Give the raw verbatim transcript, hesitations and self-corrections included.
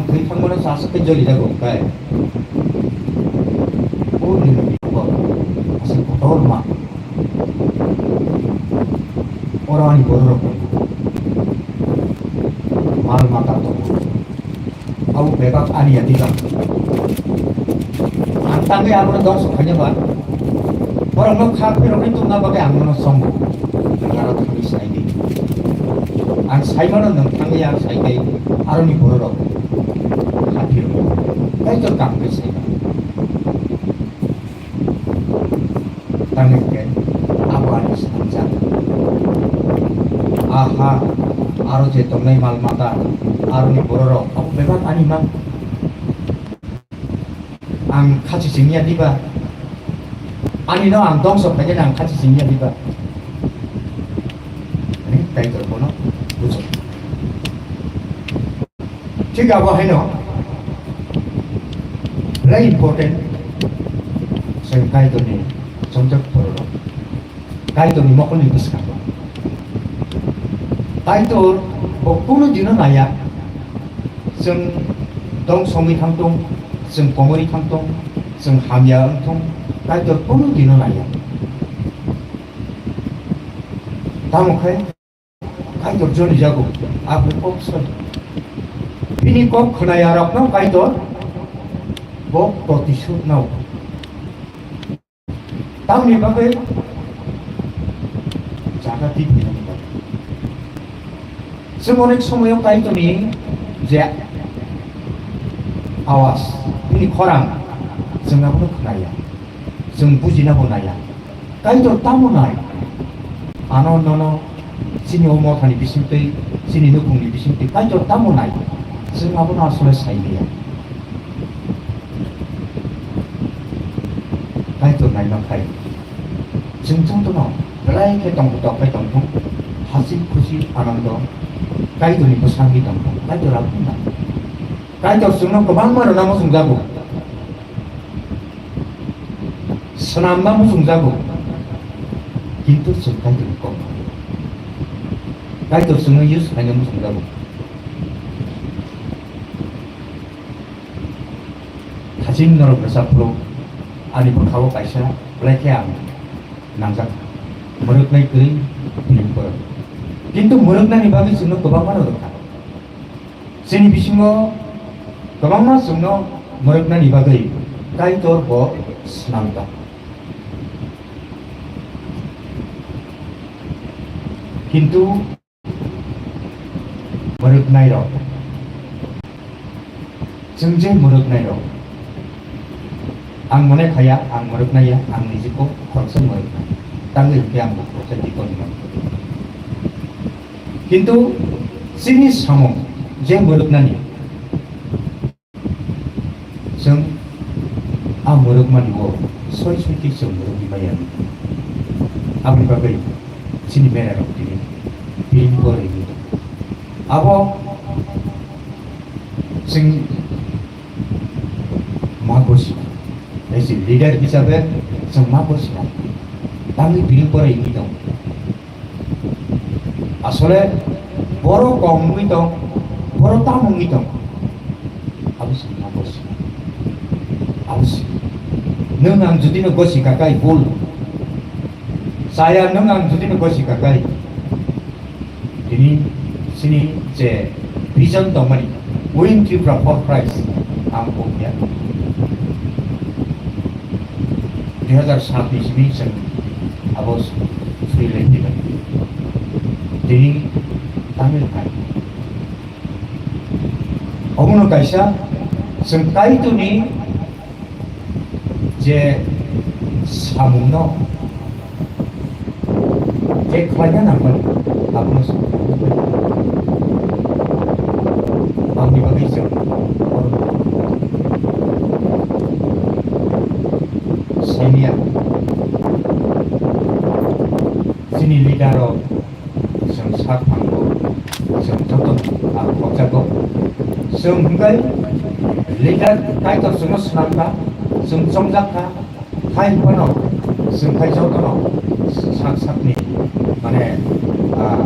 Thwi thangmano chaswk khe joli jago, hwnkhe o nini bikhok aswk kotor ma. Oro ani bororok tongo, mal mata tongo, abo bebak ani ya diba. Ang tangwi abono dongso khaina ba, borokno kha phiroknwi tongna bagwi ang nono chongo. Ang aro thangwi sai di. Ang saimano nwng thangwi ang sai khe aroni bororok kha phiroknwi. Kaitor kaham khe saimano. Tamni hwnkhe abo ani swnamjak. Aha, aro je tongnai mal mata, aroni bororok, abo bebak ani mang. Ang khachi singya diba? Ani no ang dongso khaikhe ang khachi singya diba? Ani Kaitor bono bujo. Thik abo haino belai important chwng Kaitorni chongjak bororok, Kaitorni mokolni bwskango. Kaitor bo kunu dino naiya, chwng dong songwi thangthung, chwng komorwi thangthung, chwng hamya wngthung, Kaitor kunu dino naiya. Tamo khe Kaitor joli jago, abo kok soi. Bini kok khwnaya rokno Kaitor bo protisud nao. Tamni bagwi jaga twi phinani bagwi. Chwng onek somoyo Kaitorni je awas, bini khorang, chwng abono khwnaya, chwng bujina bo naiya. Kaitor tamo nai? Ano nono chini o mothani bisingtwi, chini nukhungni bisingtwi Kaitor tamo nai? Chwng abono asole sai liya. Kaitor naima khai chwng jotono belai khe tongthok khai tongthung, hasi khusi anando Kaitorni bwsangwi tongthung. Kaitor abono nai. Kaitor chwngno kwbangma rwna muchungjago. Swnamna muchungjago, kintu chwng Kaitorni kok. Kaitor chwngno use khaina muchungjago. Haching norok rwchapphuru ani bwkhao kaisa belai khe ang nangjak. Mwrwknai kwrwi film kwrwng. Kintu mwrwknani bagwi chwngno kwbangma rwkha. Chini bisingo kwbangma chwngno mwrwknani bagwi Kaitor bo swnamkha. Kintu mwrwknairok, chwng je mwrwknairok, ang mone khaya, ang mwrwknaiya, ang nijikho khoroksa mwrwknai. Tangwi hwnkhe ang bo khoroksa dikoni mano. Kintu chini samung je mwrwknani, chwng a mwrwkmani o soi soi khe chwng mwrwkwi maya. Aboni bagwi chini merarok tini bini borwi wngwi tongo. Abo chwng ma gosi, as a leader hisabe chwng ma gosi, tangwi bini borwi wngwi tongo. Asole borok kok wngwi tong, borok tamo wngwi tong. Abo se ma gosi. Abo se. Nwng ang jodi no gosi kakai bul. Chaya nwng ang jodi no gosi kakai. Tini sini je vision tongmani. Win Tripura for Christ. Ang kok ya. Dui hazar sat ni simi chwng abo swi lai phai. Tini Tamil hai. Obono kaisa chwng Kaitorni je samungno je khlaina nangmani, abono samung. Aboni bagwi chwng senior chini leader rok chwng sak phango, chwng joto ang khokjago. Chwng hwnkhe leader Kaitor chwngno swnamkha, chwng chongjak kha, hai phano chwng khai jotono sak sakni, mane, ah,